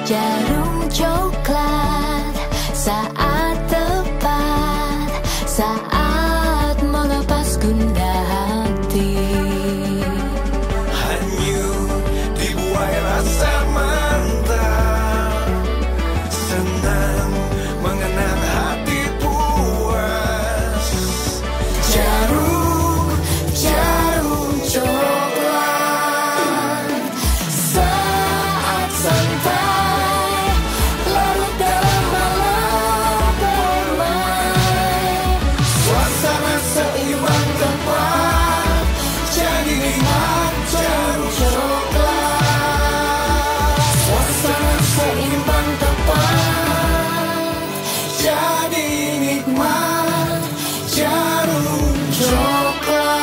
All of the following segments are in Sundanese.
Djarum Coklat, saat tepat, saat melepas gundah hati. Hanyut dibuai rasa mantap, senang mengenang hati puas. Djarum, Djarum Coklat, saat santai larut dalam malam permai. Suasana seimbang tepat, jadi nikmat Djarum Coklat. Suasana seimbang tepat, jadi nikmat Djarum Coklat.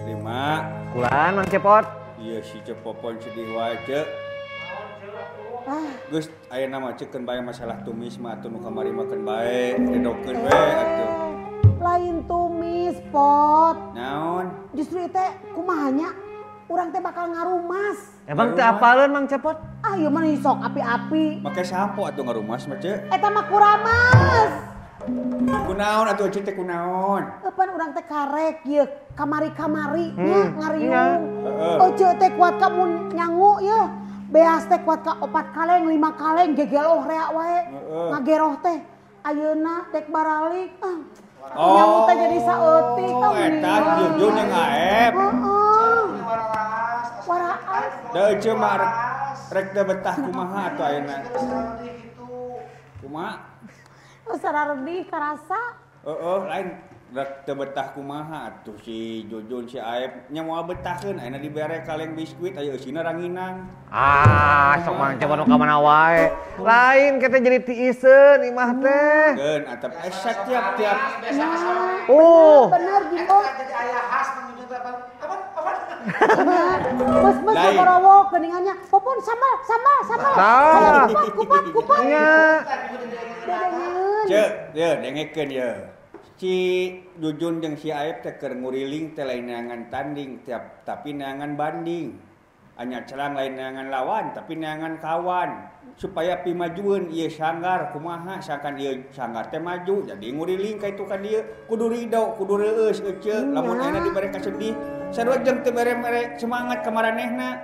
Terima. Kulan Mang Cepot. Iya si Cepopon sedih wae cek. Geus ayeuna mah cekeun bae masalah tumis mah atuh nu kamari mah keun bae, dedokeun we atuh. Lain tumis, Pot. Naon? Justru itu kumaha nya urang teh bakal ngarumas. Emang teu apaleun Mang Cepot? Ah ieu mah sok api-api. Make sampo atuh ngarumas mah cek. Eta mah kuramas. Kunaon atuh cek teh kunaon? Eupan urang teh karek ieu kamari-kamari nya ngariung. Ece teh kuat ka mun nyangu ieu. Beas teh kuat ka 4 kaleng, 5 kaleng gegeloh rea wae. Ngageroh teh ayeuna dek baralik. Ah. Nyangu teh jadi saeutik. Oh, eta Jujun jeung Aep. Heeh. Waraas. Da ece mah rek teu betah kumaha atuh ayeuna. Kumaha? Sararedih karasa. Heeh, lain rek teu betah kumaha atuh si Jujun si Aep nya moal betahkeun ayeuna dibere kaleng biskuit aya eusina ranginang. Ah, sok Mang Cepot nu ka mana wae. Lain kita jadi tiiseun imah teh. Keun atep esa tiap-tiap. Oh. Bener Jimbo. Jadi ayah khas Mang Jujun teh apa? Apa? Bos-bos ngorowok geuningannya. Popon sambal, sambal, sambal. Tah. Kupat, kupat, kupat. Nya. Cek, ye dengekeun ye. Si Jujun jeung si Aep teh keur nguriling teh lain neangan tanding tiap tapi neangan banding. Anya celang lain neangan lawan tapi neangan kawan. Supaya pimajueun ieu sanggar kumaha sangkan ieu sanggar teh maju jadi nguriling ka itu ka dieu kudu ridho kudu reueus ece lamun ayeuna dibere kasedih sarua jeung teu mere-mere semangat ka maranehna.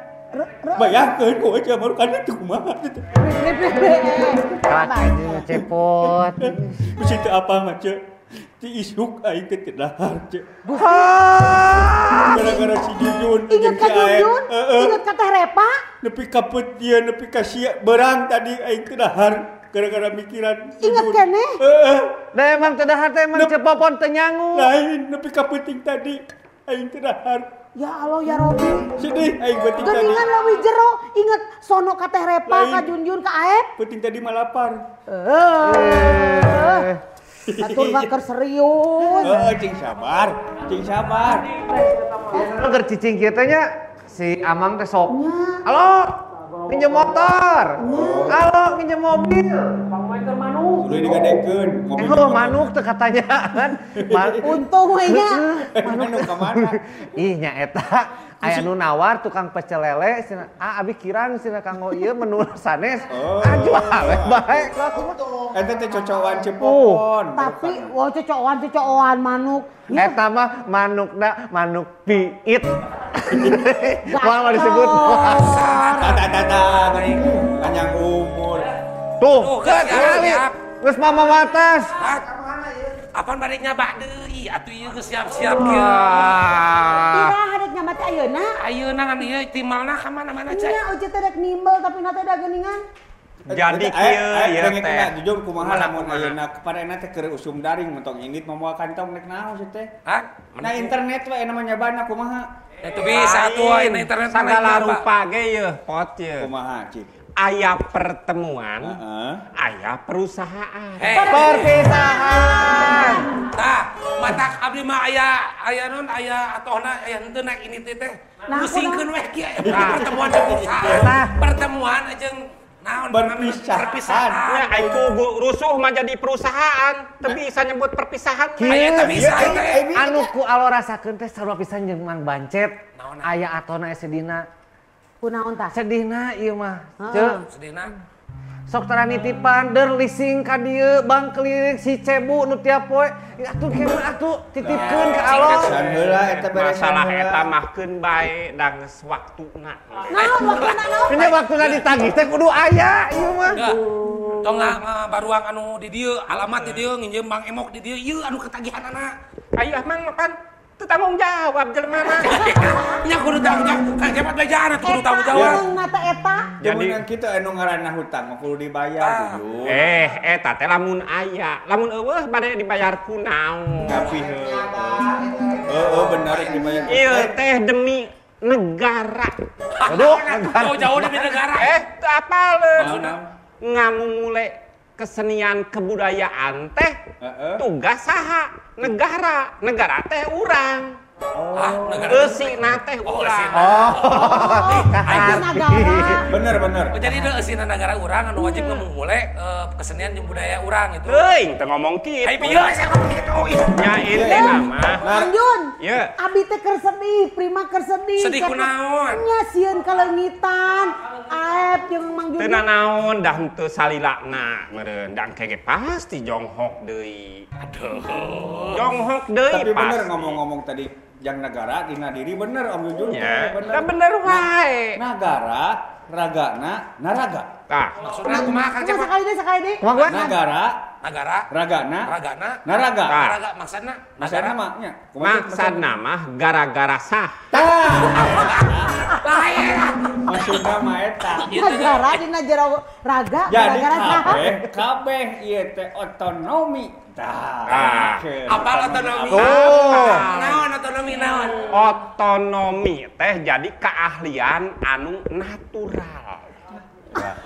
Bayangkeun ku ece baru kana teu kumaha kitu. Kalak aja Cepot. Bisi teu apa mah cek. Ti isuk aing teh teu dahar cek. Gara-gara si Jujun inget ka Jujun, inget ka Teh Repa. Nepi ka peutieun, nepi ka sia berang tadi aing teu dahar gara-gara mikiran Jujun. Inget keneh? Heeh. Da emang teu dahar teh emang Cepopon teu nyangu. Lain nepi ka peuting tadi aing teu dahar. Ya Allah ya Robi. Sedih aing peuting tadi. Geuningan leuwih jero, inget sono ka Teh Repa, ka Junjun, ka Aep. Peuting tadi mah lapar. Heeh. Atur mah keur serius. Heeh, cing sabar, cing sabar. Keur cicing kieu teh nya si Amang teh sok. Halo, minjem motor. Halo, minjem mobil. Manuk. Udah digadekeun. Oh, manuk teh katanya kan. Untung we nya. Manuk ka mana? Ih nya eta Aya nu nawar tukang pecel lele cenah, ah abi kirang cenah kanggo ieu menu sanes. Ah jual we bae lah kumaha. Eta teh cocokan Cepopon. Tapi wah cocokan manuk. Eta mah manukna manuk piit. Moal mah disebut. Tata panjang umur. Tuh, kali. Geus mama matas. Apaan bade nyaba deui atuh ieu geus siap-siap kieu. Iraha rek nyaba teh ayeuna? Ayeuna ngan ieu timalna ka mana-mana cai. Nya uje teh rek nimbel tapi na teh da geuningan. Jadi kieu ieu teh. Jujur kumaha lamun ayeuna kepada enak teh keur usum daring mentong indit mamoal kantong rek naon sih teh. Hah? Nah internet we ena mah nyabana kumaha? Itu bisa tuh ayeuna internet sagala rupa ge yeuh pot yeuh. Kumaha cik? Aya pertemuan, aya perusahaan. Perpisahan. Tah, matak abdi mah aya non aya atohna aya henteu naik ini teh. Pusingkeun weh kieu pertemuan jeung perusahaan. Pertemuan jeung naon perpisahan. Ya ai kubu rusuh mah jadi perusahaan, teu bisa nyebut perpisahan. Aya teu bisa teh. Anu ku alo rasakeun teh sarua pisan jeung Mang Bancet. Aya atohna sedihna. Kunaon tah? Sedihna ieu mah. Ceu. Sedihna. Sok tara nitipan der leasing ka dieu bank keliling si Cebu nu tiap poe. Atuh keun atuh titipkeun ka alo. Heula eta beres. Masalah eta mah keun bae da geus waktuna. Naon waktuna naon? Nya waktuna ditagih teh kudu aya ieu mah. Tong baruang anu di dieu, alamat di dieu nginjem Bang Emok di dieu, ieu anu ketagihanana. Aya mang mapan teu tanggung jawab jelema mah. Nya kudu tanggung jawab, kan cepat bejaan atuh kudu tanggung jawab. Eta teh eta. Jadi kitu anu ngaranna hutang mah kudu dibayar jujur. Eta teh lamun aya, lamun eueuh bade dibayar ku naon. Tapi heueuh bener rek dibayar. Ieu teh demi negara. Aduh, jauh-jauh demi negara. Teu apaleun. Ngamumule kesenian kebudayaan teh tugas saha? Negara, negara teh urang. Oh, negara. Eusina teh urang. Oh, negara. Bener bener. Oh, jadi eusina negara urang anu wajib ngamumule kesenian jeung budaya urang itu. Teuing teu ngomong kitu. Ai bieu saya ngomong kitu. Nya intina mah. Anjun. Ye. Abi teh keur sedih, Prima keur sedih. Sedih kunaon? Nya sieun kaleungitan. Aep jeung Mang Jun. Teu nanaon dah henteu salilana meureun. Da engke ge pasti jonghok deui. Aduh. Jonghok deui. Tapi bener ngomong-ngomong tadi yang negara dina diri bener Om Jujun ya, bener. Bener wae. Nagara, ragana, naraga. Tah, maksudna kumaha Kang Cepot? Sekali deui. Nagara, nagara, ragana, ragana, naraga. Naraga maksudna? Maksudna mah nya. Maksudna mah gara-gara sah. Tah. Lain. Maksudna mah eta. Nagara dina jero raga gara-gara sah. Jadi kabeh ieu teh otonomi. Tah. Apa otonomi? Naon otonomi naon? Otonomi teh jadi keahlian anu natural.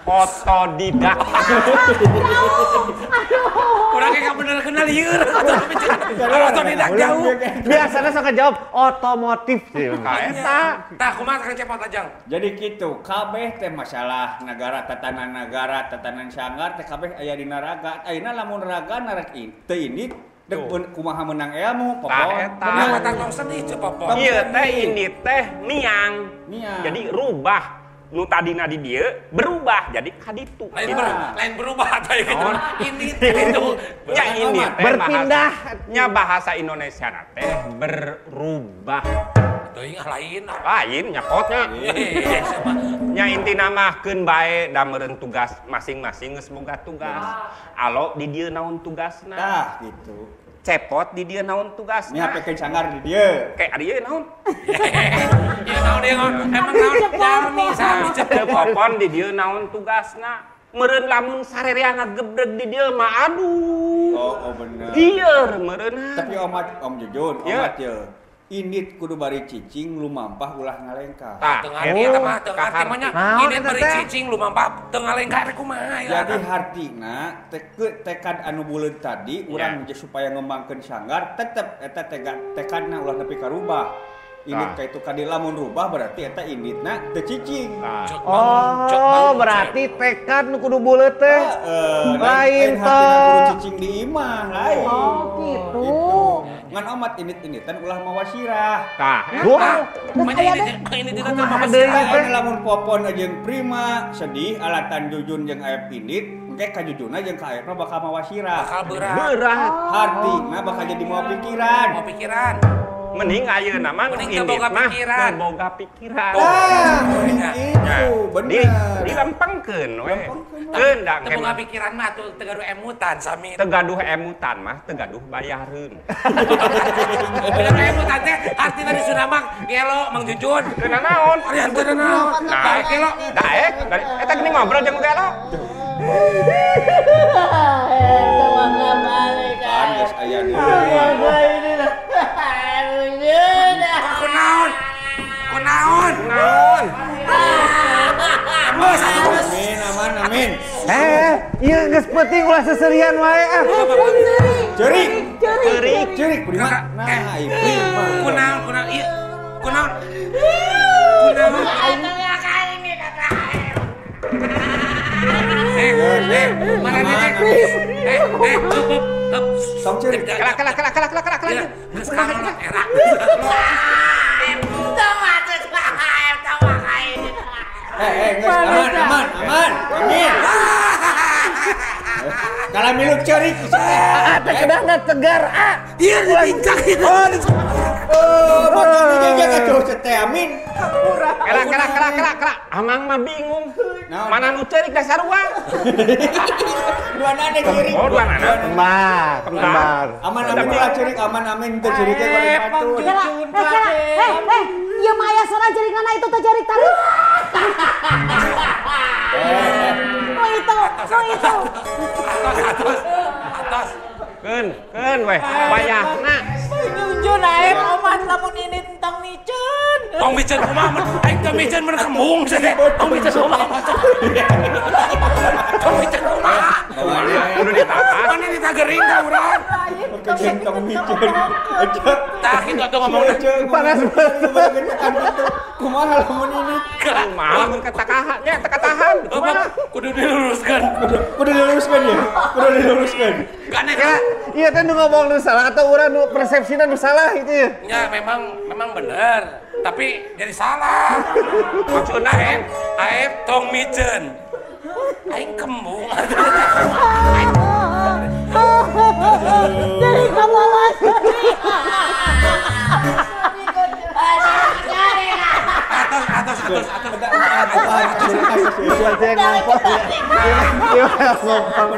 Otodidak. Kurang kayak bener kenal lieur. Otodidak jauh. Biasanya sok jawab otomotif sih. Eta. Tah kumaha Kang Cepot ajang? Jadi kitu, kabeh teh masalah negara, tatanan negara, tatanan sanggar teh kabeh aya dina raga. Ayeuna lamun raga narek teu indit dek kumaha menang ilmu popon. Tah eta tong sedih ceu popon. Ieu teh ini teh miang. Jadi rubah. Nu tadina di dieu berubah jadi kaditu. Lain berubah teh gitu. Ini itu. Nya ini teh berpindah nya bahasa Indonesia teh berubah. Teuing ah lain. Lain nya potnya. Nya intina mah keun bae da meureun tugas masing-masing geus boga tugas. Alo di dieu naon tugasna? Tah gitu. Cepot di dieu naon tugasna? Nya pekeun sanggar di dieu. Kayak ari ieu naon? Ieu naon ieu naon? Emang naon jalmi sami Cepopon di dieu naon tugasna? Meureun lamun sarerea ngagebreg di dieu mah aduh. Oh, bener. Lieur meureun. Tapi omat Om Jujun, omat ye. Indit kudu bari cicing lumampah ulah ngalengkah. Tah, teu ngarti eta mah teu ngarti mah nya. Indit bari cicing lumampah teu ngalengkah rek kumaha ya. Jadi hartina tekad anu buleud tadi urang supaya ngembangkeun sanggar tetep eta tekadna ulah nepi ka rubah. Indit ka itu kadi lamun rubah berarti eta inditna teu cicing. Oh, berarti tekad nu kudu buleud teh. Lain hartina kudu cicing di imah lain. Oh, gitu. Ngan omat init-initan ulah mawa sirah. Tah. Ini teh mawa sirah. Lamun Popon jeung Prima sedih alatan Jujun jeung Aep indit, engke ka Jujunna jeung ka Aepna bakal mawa sirah. Bakal berat. Hartina bakal jadi mawa pikiran. Mawa pikiran. Mending ayeuna mah indit mah teu boga pikiran. Tah, itu bener. Dilempengkeun we. Keun da teu boga pikiran mah atuh teu gaduh emutan sami. Teu gaduh emutan mah teu gaduh bayareun. Teu emutan teh artina di Sunda mah gelo Mang Jujun. Teu nanaon? Ari teu nanaon. Daek gelo. Daek. Eta geuning ngobrol jeung gelo. Kan geus aya deui. Kunaon? Kunaon? Naon? Amin, aman, amin. Ieu geus penting ulah seserian wae ah. Ceurik. Ceurik. Ceurik Prima. Nah, ieu Prima. Kunaon, kunaon ieu. Kunaon? Kunaon? Mana nih? Tong ceurik. Kelak kelak kelak kelak kelak kelak. Geus kalah era. Geus aman, aman, aman. Amin. Kalau milu ceurik. Ah, teh kedahna tegar ah. Ieu dibincang itu. Oh, bakal dijajak atuh teh amin. Kelak kelak kelak kelak kelak. Amang mah bingung. Mana nu ceurik da sarua? Dua nana ceurik. Oh, dua nana. Kembar, kembar. Aman amin ulah ceurik, aman amin teu ceurik ge patut. Ieu mah aya sorang ceurikna itu teh ceurik tarik. Oh itu, oh itu. Atos, atos. Keun, keun weh, wayahna. Jujun aep omat lamun ini tentang miceun. Tong miceun kumaha mun aing teh miceun mun kembung sia teh. Tong miceun kumaha. Tong miceun kumaha. Kudu ditahan. Mana ditagering ka urang. Kejeun tong miceun. Tah kitu atuh ngomongna. Panas banget. Kumaha lamun ini? Kumaha lamun katakahan nya teu katahan. Kumaha? Kudu diluruskeun. Kudu diluruskeun ya. Kudu diluruskeun. Gane. Iya teh nu ngomong nu salah atau urang nu persepsina nu salah gitu ya. Ya memang bener, tapi jadi salah. Maksudna Aep tong miceun. Aing kembung. Jadi kamu awas. Atos atos atos atos. Itu yang ngompol ya. Iya ngompol.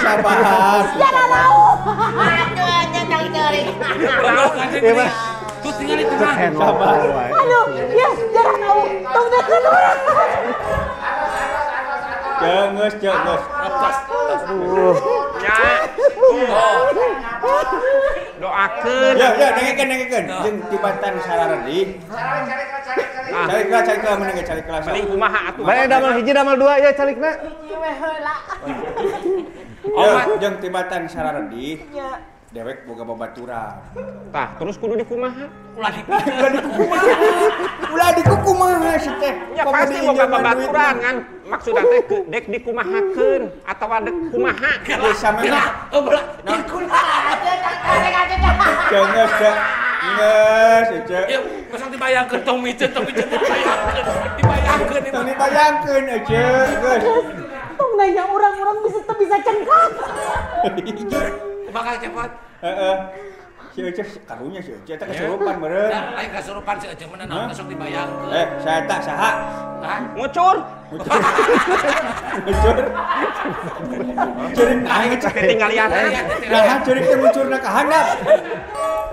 Sabar, sabar. Aduh, aja tang ceurik. Tuh tinggal itu mah. Aduh, ya jarang tahu. Tong deket urang. Geus, geus. Aduh. Ya. Doakeun. Ya, ya, dengekeun, dengekeun. Jeung tibatan sararedih. Cari kelas, cari kelas, mending cari kelas. Mending kumaha atuh. Bae damel hiji damel dua ya calikna. Hiji we heula. Ya, jeung tibatan sararedih. Dewek boga babaturan. Tah, terus kudu dikumaha? Ulah dikumaha. Ulah dikumaha si teh. Ya pasti boga babaturan kan. Maksudna teh dek dikumahakeun atawa dek kumaha. Geus sampe mah. Dikumaha. Geus, geus, geus. Ya, masa dibayangkeun tong miceun, tong miceun dibayangkeun. Dibayangkeun. Tong dibayangkeun euceuk, geus. Tong nanya urang-urang bisa teu bisa cengkak. Bakal cepot. Heeh. Si Ece karunya si Ece eta kesurupan meureun. Lain kesurupan si Ece mah naon sok dibayangkeun. Saya tak saha? Hah? Ngucur. Ngucur. Ceurik nah ketinggalian. Nah, ceurik teh ngucurna ka handap.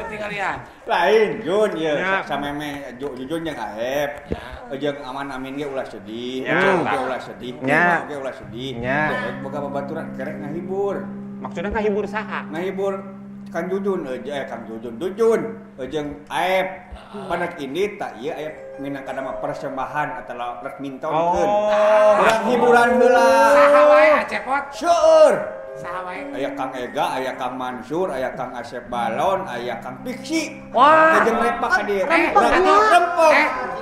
Ketinggalian. Lain Jun ieu sameme Jujun jeung Aep. Jeung aman amin ge ulah sedih, ge ulah sedih, ge ulah sedih. Dewek boga babaturan kerek ngahibur. Maksudnya ngahibur saha? Ngahibur Kang Jujun, Kang Jujun, Jujun, jeung Aep. Panak ini tak ieu Aep minangka nama persembahan atawa rek mintonkeun. Urang hiburan heula. Saha wae Cepot? Seueur. Saha wae? Aya Kang Ega, aya Kang Mansur, aya Kang Asep Balon, aya Kang Piksi. Wah. Jeung repak ka dieu. Rempong. Rempong.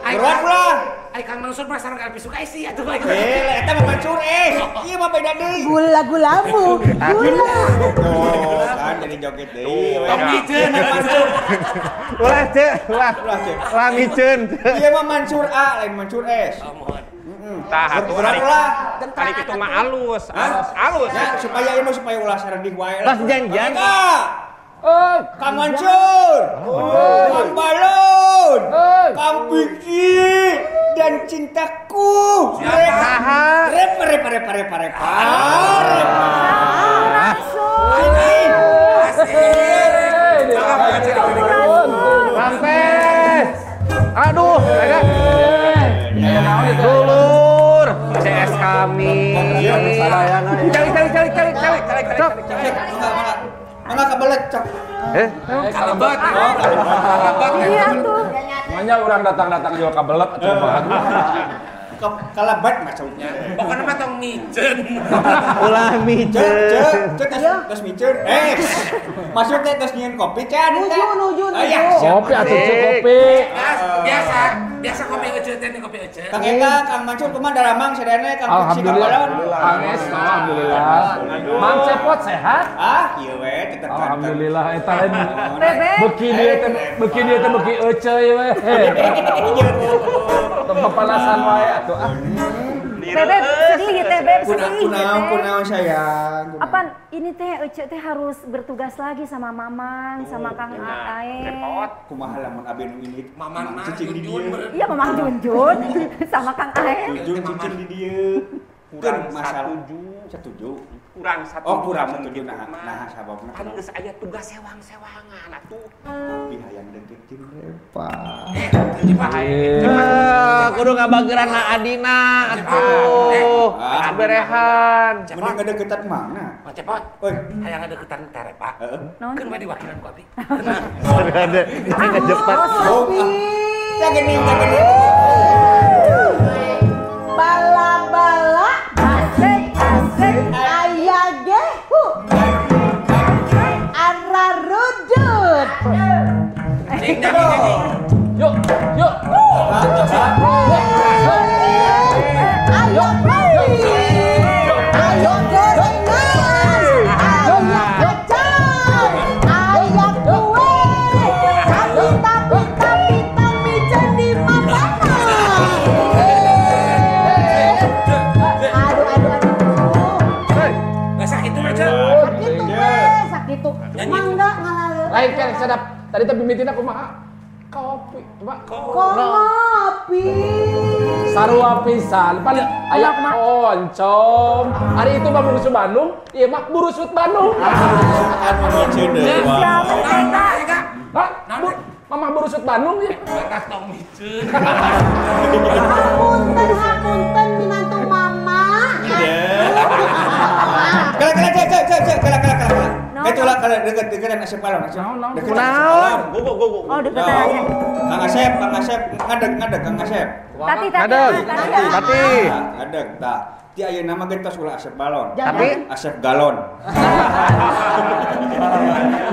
Berat ulah. Ai Kang Mansur mah sareng Elvi Sukaisi atuh bae. Eh, eta mah Mansur eh. Ieu mah beda deui. Gula-gulamu, gula. Tuh, kan jadi joget deui. Tong miceun Mansur. Ulah ceu, ulah. Ulah miceun. Ieu mah Mansur A lain Mansur S. Oh, mohon. Tah atuh ulah. Ari kitu mah alus, alus, alus. Ya, supaya ieu mah supaya ulah saredih wae lah. Pas janjian. Kang Mansur, Kang Balon, Kang Piki, dan cintaku. Rep, rep, rep, rep, rep, rep. Rampes. Aduh, dulur, CS kami. Cari, cari, cari, cari, cari, cari, cari. Mana kebelet cok? Kalebet. Kalebet. Iya tuh. Makanya orang datang-datang juga kebelet atau apa? Kalebet maksudnya. Pokoknya mah tong miceun. Ulah miceun. Cek tos miceun. Maksudnya tos nyieun kopi can. Nuju. Kopi atuh cek kopi. Biasa, biasa kopi ece teh kopi ece. Kang Eka, Kang Mansur kumaha daramang sadayana Kang Piksi Kang Balon. Alhamdulillah. Alhamdulillah. Mang Cepot sehat? Ah, ieu we tetep ganteng. Alhamdulillah eta lain. Beuki dieu teh beuki ece we. Tong papalasan wae atuh ah. Beb, sedih gitu, Beb, sedih. Kunaon sayang. Apaan ini teh Ece teh harus bertugas lagi sama Mamang, sama Kang Ae. Repot. Kumaha lamun abi nu ini? Mamang mah Junjun. Iya, Mamang Junjun sama Kang Ae. Junjun cicing di dieu. Kurang masalah 7. Kurang 1. Oh, kurang 7 nah sababna. Pan geus aya tugas sewang-sewangan atuh. Tapi hayang deket jeung Repa. Kudu ngabageran lah adina atuh. Berehan. Mending ngadeukeutan mana? Mang Cepot. Euy, hayang ngadeukeutan teh Repa. Heeh. Keun bae diwakilan ku abdi. Ada ngejepat. Oh, cageuning cageuning. Bala-bala asik asik aya gehu ararudut. Yuk, yuk. Ayo kopi, ayo gorengan, ayo kacang, ayo kue, tapi tapi tapi jadi mama. Aduh aduh aduh. Nggak sakit tuh aja. Sakit tuh sakit tuh. Mangga ngalalu. Lain kan sadap. Tadi teh mimitina kumaha? Kopi, Pak. Kopi. Sarua pisan. Pan aya oncom. Ari itu mah burusut Bandung, ieu mah burusut Bandung. Hah? Mama burusut Bandung ya. Batas tong miceun. Hapunten, hapunten minantu mama. Kala kala cek cek cek kala kala kala. Kecuali kalau deket-deketan Asep Balon. Naon? Go go go. Oh, deketan Asep. Kang Asep, ngadeg Kang Asep. Tati tati. Tati. Ngadeg tah. Ti ayeuna mah gentos ulah Asep Balon. Tapi Asep Galon.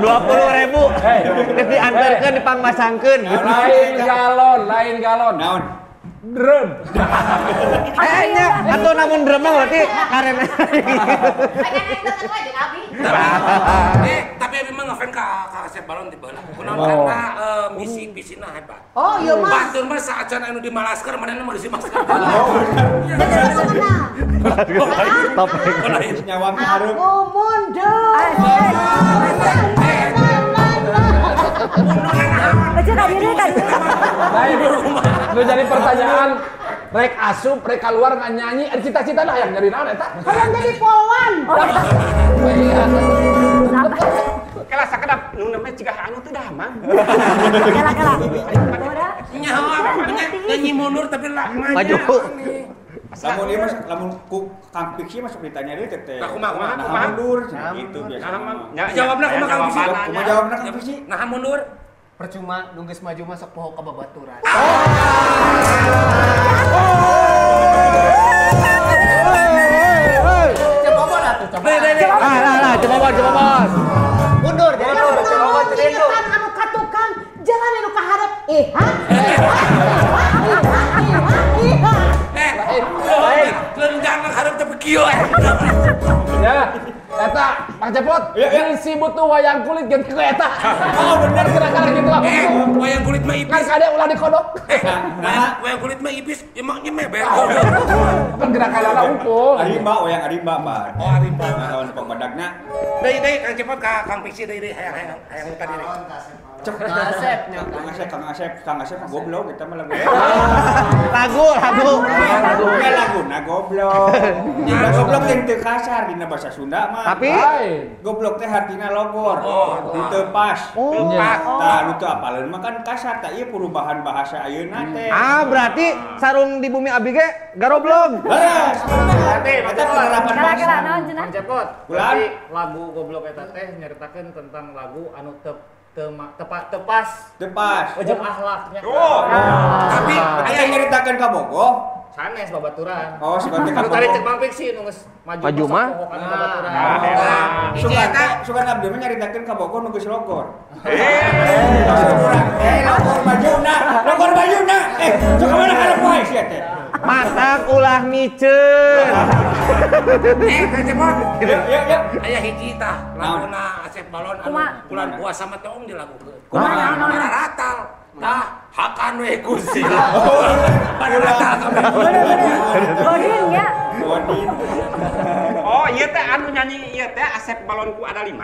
20.000. Geus diantarkeun dipangmasangkeun. Lain galon, lain galon. Naon? Drum. Nya atau namun drum mah berarti karena pengen deket we jeung abi. Tapi abi mah ngefan ka Asep Balon di baheula. Kunaon karena misi visina hebat. Oh, iya mah. Batur mah saacan anu dimalaskeun manehna mah geus dimasker. Topeng. Nyawa hareup. Aku mundur. Aja ka diri ka diri. Lain. Lu jadi pertanyaan rek asup, rek keluar nggak nyanyi, ada cita-cita lah yang nyari naon eta. Hayang jadi polwan. Iya. Kela sakedap nu namanya cigah anu teu damang. Kela kela. Nyawa nyanyi mundur tapi lah maju. Lamun ieu mah lamun ku Kang Piksi masuk ditanya deui teh. Nah, kumaha kumaha mundur gitu biasa. Jawabna kumaha Kang Piksi? Kumaha jawabna Kang Piksi? Nah mundur. Percuma nu geus maju mah sok poho ka babaturan. Coba bos atuh coba. Lah coba bos, coba bos. Mundur jadi mundur, coba bos jadi anu ka tukang jalan anu ka hareup. Eh ha? Eh ha? Eh ha? Eh ha? kieu. Ya, eta Mang Cepot, si butuh wayang kulit ganti ke eta. Oh bener kira-kira gitu lah. Wayang kulit mah iblis. Kan kade ulah dikodok. Nah, wayang kulit mah iblis, emangnya mebel. Kan gerakan ukur. Arimba, wayang arimba mah. Oh arimba. Lawan pembedagna. Deui deui Kang Cepot ka Kang Piksi deui deui hayang hayang tadi deui. Asep, Kang Asep, Kang Asep goblok kita mah lagu. Lagu. Lagu na goblok. Dina goblok teh teu kasar dina bahasa Sunda mah. Tapi goblok teh artina logor. Teu pas. Tah nu teu apaleun mah kan kasar tah ieu perubahan bahasa ayeuna teh. Ah, berarti sarung di bumi abdi ge garoblog. Leres. Eta penerapan bahasa. Kang Cepot. Berarti lagu goblok eta teh nyaritakeun tentang lagu anu teu tepas. Ujung akhlaknya. Oh. Tapi aya nyaritakeun ka Bogo. Sanes babaturan. Oh, si ka Bogo. Tadi cek Mang Piksi nu geus maju mah babaturan. Sugan abdi mah nyaritakeun ka Bogo nu geus logor. Logor majuna. Logor majuna. Sok ka mana hareup wae sia teh. Matak ulah miceun. Kang Cepot. Ya. Aya hiji tah laguna Asep Balon anu bulan puasa mah tong dilagukeun. Kumaha? Ratal. Tah hakan we kusi. Pada ratal kabeh. Godin nya. Godin. Oh, ieu teh anu nyanyi ieu teh Asep Balonku ada 5.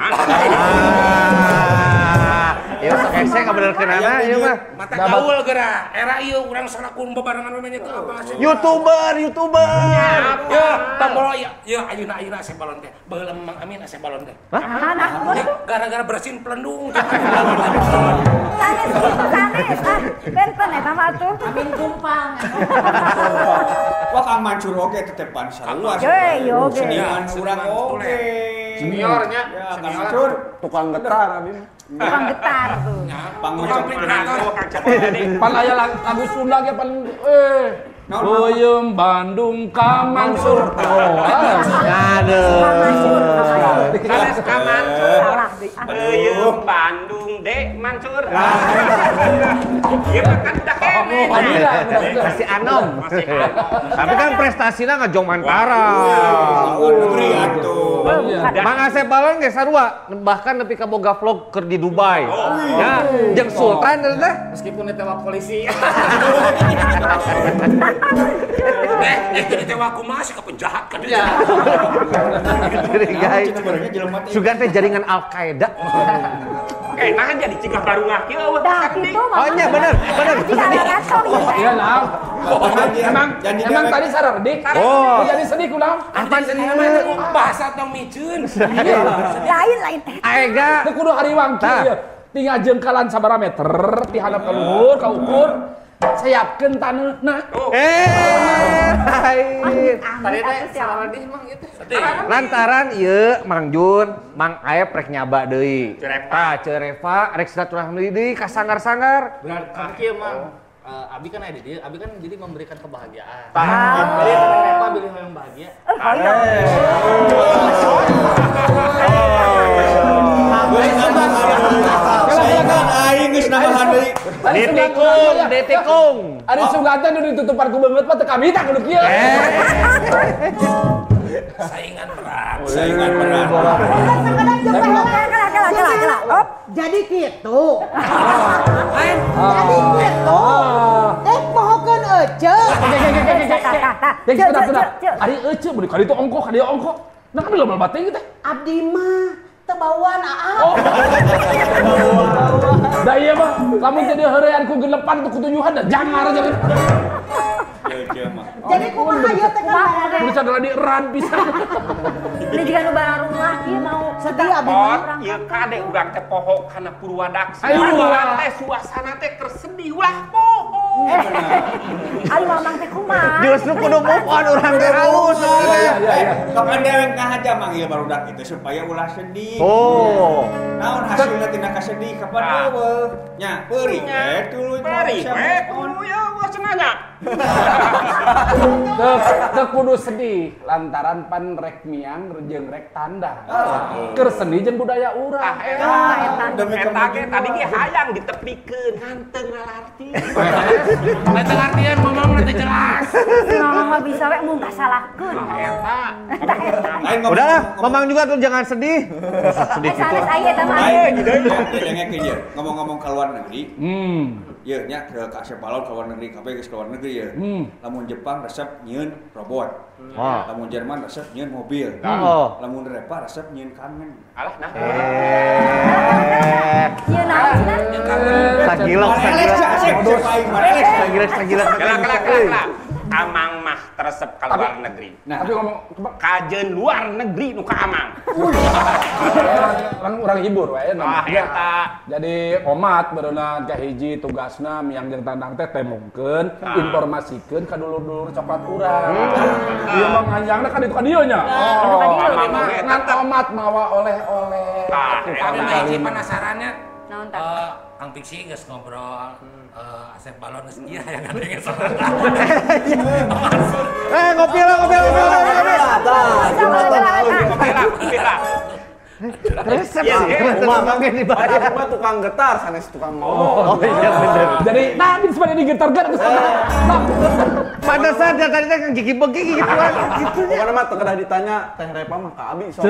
Ieu sok hese ngabenerkeunana ieu mah. Mata gaul geura. Era ieu urang salakun bebarengan we nya teu apa Asep. YouTuber. Ya, tambol ya ayeuna Asep Balon teh. Baheula Mang Amin Asep Balon teh. Hah? Gara-gara bersin pelendung. Sanes ah, benten eta mah atuh. Amin kumpang. Wah, Kang Mansur oge tetepan sarua. Seniman urang oge. Seniornya, ya, Kang Mansur tukang getar abi. Tukang getar tuh. Tukang Pan aya lagu Sunda ge pan Peuyeum Bandung ka Mansur. Oh, aduh. Sanes ka Mansur. Peuyeum Bandung de Mansur. Ieu mah kan dah kene. Masih anom. Tapi kan prestasina ngajong Mantara. Negeri atuh. Mang Asep Balon ge sarua, bahkan nepi ka boga vlog keur di Dubai. Ya, jeung Sultan teh meskipun ditewak polisi. Ditewak kumaha sih ka penjahat ka dieu. Jadi sugan teh jaringan Al-Qaeda. Nah jadi cigah barungah kieu eueuh. Oh nya bener. Iya nah. Emang tadi saredik. Oh. Jadi sedih kunaon? Apa sedih mah bahasa tong miceun. Lain. Aega teu kudu hariwang kieu. Tinggal jengkalan sabaraha meter ti handap ka luhur ka ukur. Siapkeun taneuhna. Lain. Tadi teh saredik emang ieu teh. Lantaran ieu Mang Jun, Mang Aep rek nyaba deui. Tah, Ceu Reva rek silaturahmi deui ka sanggar-sanggar. Benar, kan kieu Mang. Abi kan aya di dieu, abi kan jadi memberikan kebahagiaan. Jadi Reva bilih hoyong bahagia. Aing geus nambahan deui. Ditikung. Ari sugan teh nu ditutupan ku beungeut mah teu kabita kudu kieu. Saingan berat. Saingan berat. Jadi gitu. Jadi gitu. Pohokeun ece. Ari ece beuh ka ditu ongkoh ka dieu ongkoh. Nah kan loba teuing teh. Abdi mah teu bauan aa. Oh. Da ieu mah lamun teh heurean ku genepan teu kutujuhan da jangar aja. Jadi kumaha ieu teh kan bisa di eran pisan. Ini juga nu bararungah ieu mau sedih abdi mah. Ieu kade urang teh poho kana Purwadaksa. Urang teh suasana teh keur sedih ulah poho. Ari mamang teh kumaha? Justru kudu move on urang teh halus. Kapan dewek ngahaja manggil barudak itu supaya ulah sedih. Oh. Naon hasilna tina kasedih kapan eueuh? Nya peurih we tuluy peurih we tuluy eueuh cenah nya. Teu kudu sedih lantaran pan rek miang jeung rek tandang. Keur seni jeung budaya urang. Eta ge tadi ge hayang ditepikeun ngan teu ngalarti. Teu ngartian mamang teu jelas. Si mamang mah bisa we mun kasalahkeun. Eta. Udahlah, mamang juga tuh jangan sedih. Sedih gitu. Sanes aya eta mah. Dengekeun ieu, ngomong-ngomong ka luar negeri. Ieu nya ke Asep Balon ka luar negeri, kabeh geus ka luar negeri ya. Lamun Jepang resep nyieun robot. Lamun Jerman resep nyieun mobil. Lamun Repa resep nyieun kangen. Alah nah. Nyieun naon cenah? Sagilok sagilok. Sagilok. Kelak. Amang mah teresep ka luar negeri. Nah, tapi ngomong kajeun luar negeri nu ka Amang. Orang hibur wae namanya. Eta. Jadi omat bereuna kahiji tugasna miang jeung tandang teh temongkeun, informasikeun ka dulur-dulur coklat urang. Ieu mah nganjangna ka ditu ka dieu nya. Ngan omat mawa oleh-oleh. Tapi mah hiji penasarannya. Naon tah? Kang Piksi geus ngobrol, Asep Balon geus ieu hayang ngadenge sorana. Ngopi lah, ngopi. Ngopi lah. Resep sih, mamangnya dibayar. Aku mah tukang getar, sanes tukang ngomong. Oh iya bener. Jadi, nah ini sebenarnya digetarkan ke sana. Pantesan dia tadi kan gigi begigi gitu kan. Pokoknya mah teu kedah ditanya Teh Repa mah ka abi sok.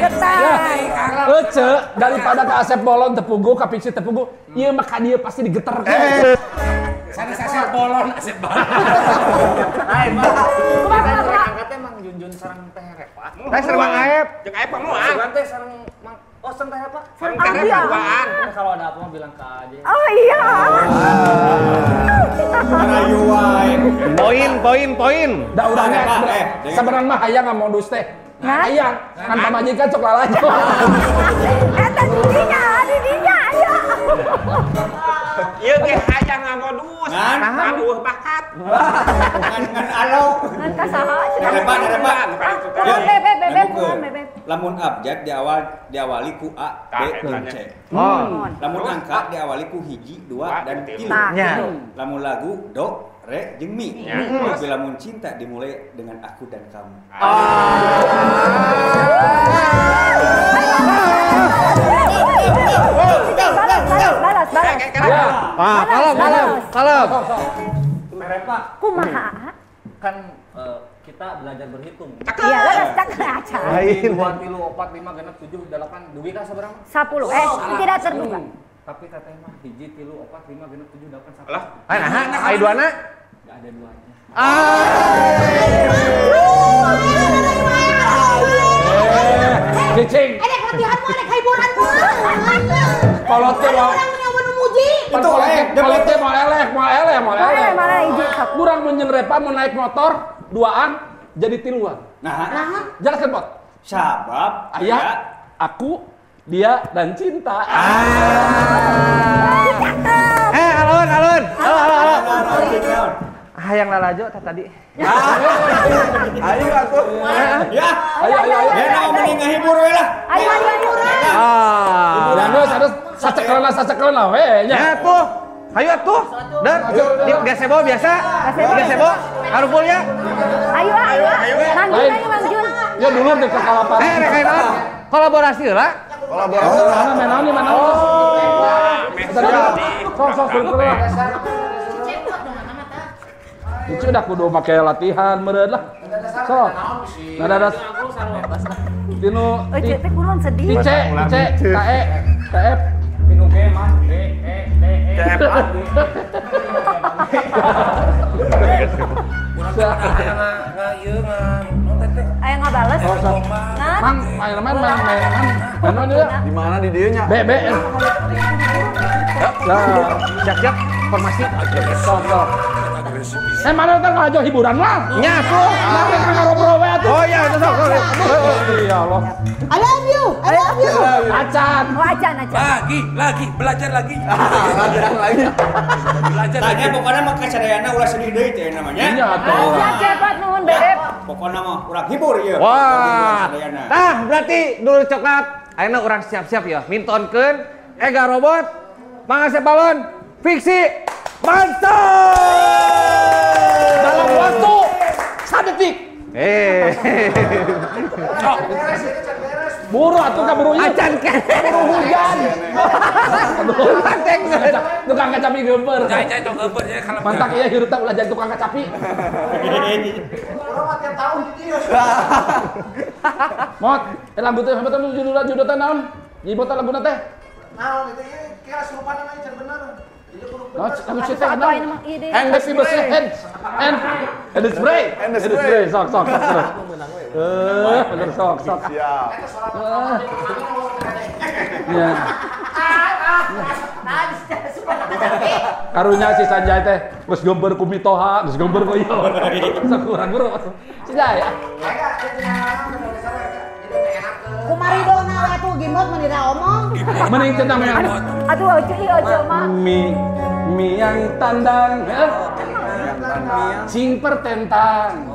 Getar. Ece, daripada ka Asep Bolon tepugu, ka Piksi tepugu, ieu mah ka dieu pasti digetarkan. Sanes Asep Bolon, Asep Balon. Lain, Pak. Angkatnya Mang Junjun sareng Teh Repa. Teh sareng Mang Aep. Jeung Aep mah moal. Sugan teh sareng Mang oh sareng Teh Repa. Sareng Teh Repa duaan. Kalau ada apa mah bilang ke aja. Oh iya. Rayu wae. Poin. Da urangnya sebenarnya mah hayang ngamodus teh. Hayang, kan pamajikan sok lalajo. Eta didinya, aya. Ieu ge hayang ngamodus. Ngan eueuh bakat. Ngan alo. Ngan ka saha cenah. Repa. Bebek bebek. Lamun abjad diawali ku A, B, dan C. Lamun angka diawali ku hiji, dua, dan tilu. Lamun lagu do, re, jeung mi. Tapi lamun cinta dimulai dengan aku dan kamu. Balas. Kalem. Repa. Kumaha? Kan kita belajar berhitung. Iya, leres cakep aja. 2, 3, 4, 5, 6, 7, 8, dugi ka sabaraha? 10. Tidak terduga. Tapi teteh mah 1, 3, 4, 5, 6, 7, 8, 1. Lah, nah, ai duana? Enggak ada duanya. Cicing. Ada latihan mah, ada hiburan mah. Kolot teh mah. Itu kolot teh mau eleh. Kurang menyen Repa mau naik motor duaan jadi tiluan. Nah, jelaskan Pot. Sabab ayah, aku, dia dan cinta. Alun. Halo. Hayang lalajo tah tadi. Ayo atuh. Ya. Ayo. Ya mending ngahibur we lah. Ayo. Ah. Geus harus sacekelna we nya. Ya tuh. Ayo atuh. Dan di gazebo biasa. Di gazebo harumpul ya. Ayo. Mang Jun, ayo Mang Jun. Ya dulur deh ke kalapan. Rek kolaborasi lah. Kolaborasi. Mana nih mana? Sok. Itu udah kudu make latihan meureun lah. Sok. Nada das. Tinu Euy teh kunaon sedih. C C K E K F Tinu G mah D E D E C F A. Urang teh aya nga ieu nga naon teh. Aya ngabales. Mang main-main main dia. Di mana di dieu nya? B B. Siap-siap formasi. Sok. Mana teh ngajo hiburan lah. Nya tuh. Nah, ngobrol we atuh. Oh iya, itu sok. Ya Allah. I love you. I love you. Acan. Oh, acan. Lagi, belajar lagi. Belajar lagi. Belajar lagi. Pokoknya mah kasadayana ulah sedih deui teh namanya. Iya atuh. Siap cepat nuhun Bebek. Pokoknya mah urang hibur ieu. Wah. Tah, berarti dulu coklat. Ayeuna urang siap-siap ya. Mintonkeun Ega Robot, Mang Asep Balon, Fiksi. Mantap! Dalam waktu 1 detik. Buru atuh ka buru ieu. Acan buru hujan. Tukang kacapi geumpeur. Jai tong geumpeur nya kalau. Mantak ieu hirup teh ulah jadi tukang kacapi. Urang mah tiap tahun di dieu. Mot, lagu teh sampe judulna judul teh naon? Ieu teh laguna teh. Naon itu ieu kira surupan mah can bener. Lagu si teh naon? Hand the spray, hand the spray. Hand the spray, sok sok terus. Bener sok sok. Siap. Ya. Karunya si Sanjay teh geus geumpeur ku mitoha, geus geumpeur ku ieu. Sok urang buru. Si Jay. Kumari dona atuh gimot mun dira omong. Mending cenah mah. Aduh ojo ieu ojo mah. Miang tandang. Cing pertentang.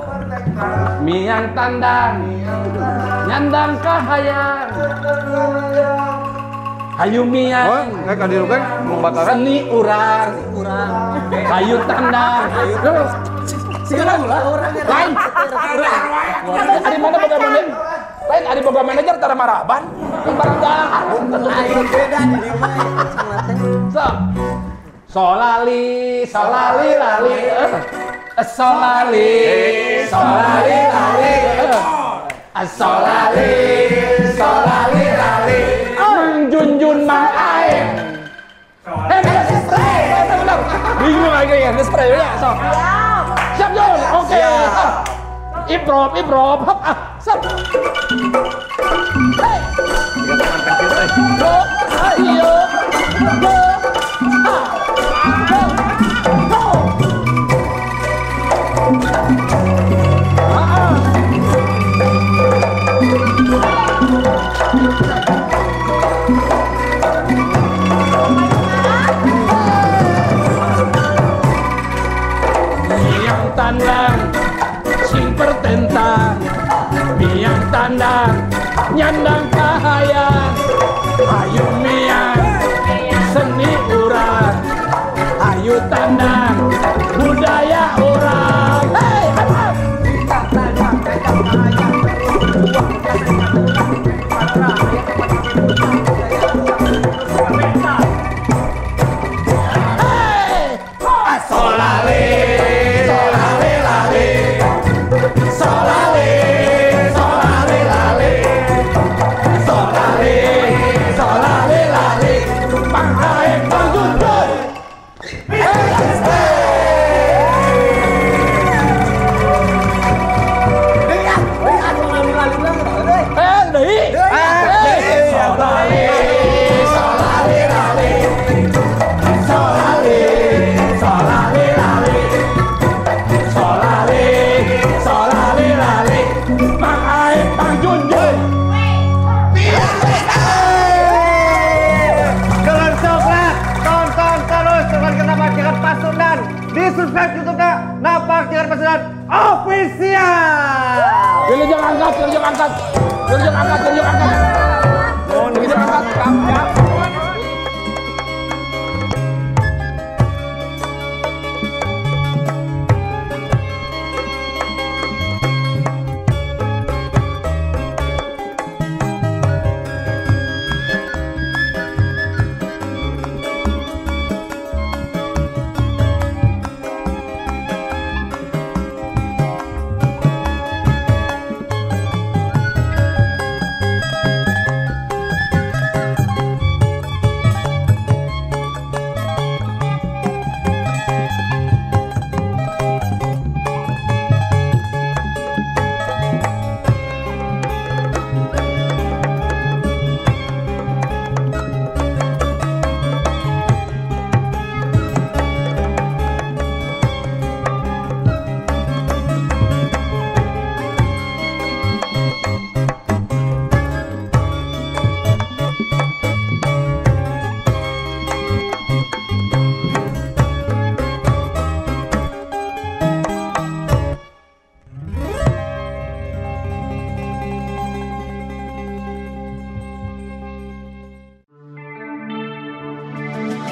Miang tandang. Nyandang kahayang. Hayu miang. Seni urang. Hayu tandang. Sekarang lah. Lain. Ari mana boga manajer? Lain ari boga manajer tara maraban. Barang dahar. Beda di dieu mah. Sok. Solali, solali lali. Solali, solali lali. Solali, solali lali. Mang Junjun Mang Aep. Spray. Bingung lagi ya, spray ya, sok. Siap Jun, oke. Improv, improv, hop, ah, sok. Hey. Go, ayo, go, ah, go, go. Ah. Miang tandang, sing pertentang, miang tandang, nyandang kahayang, ayu miang, seni urang, ayu tandang, budaya urang. Hey, hey. Solale, solale lale, solale, solale lale, solale, solale lale, Mang Aep Mang Junjun. Solale, solale lale, solale, solale lale, solale, solale lale, Mang Aep Mang Junjun. Keluar coklat, tonton terus coklat Napak Jalan Pasundan. Di subscribe YouTube-nya Napak Jalan Pasundan Official. Wilujeng angkat, wilujeng angkat, wilujeng angkat, wilujeng angkat. Wilujeng angkat, angkat.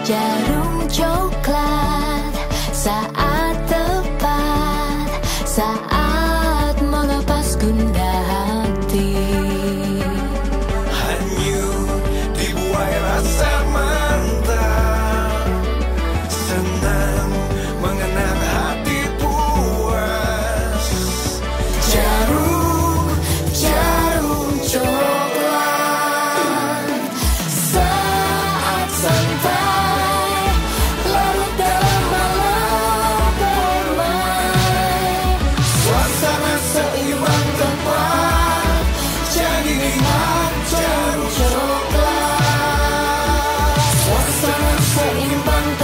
Jarum coklat. Nikmat jarum coklat. Suasana seimbang.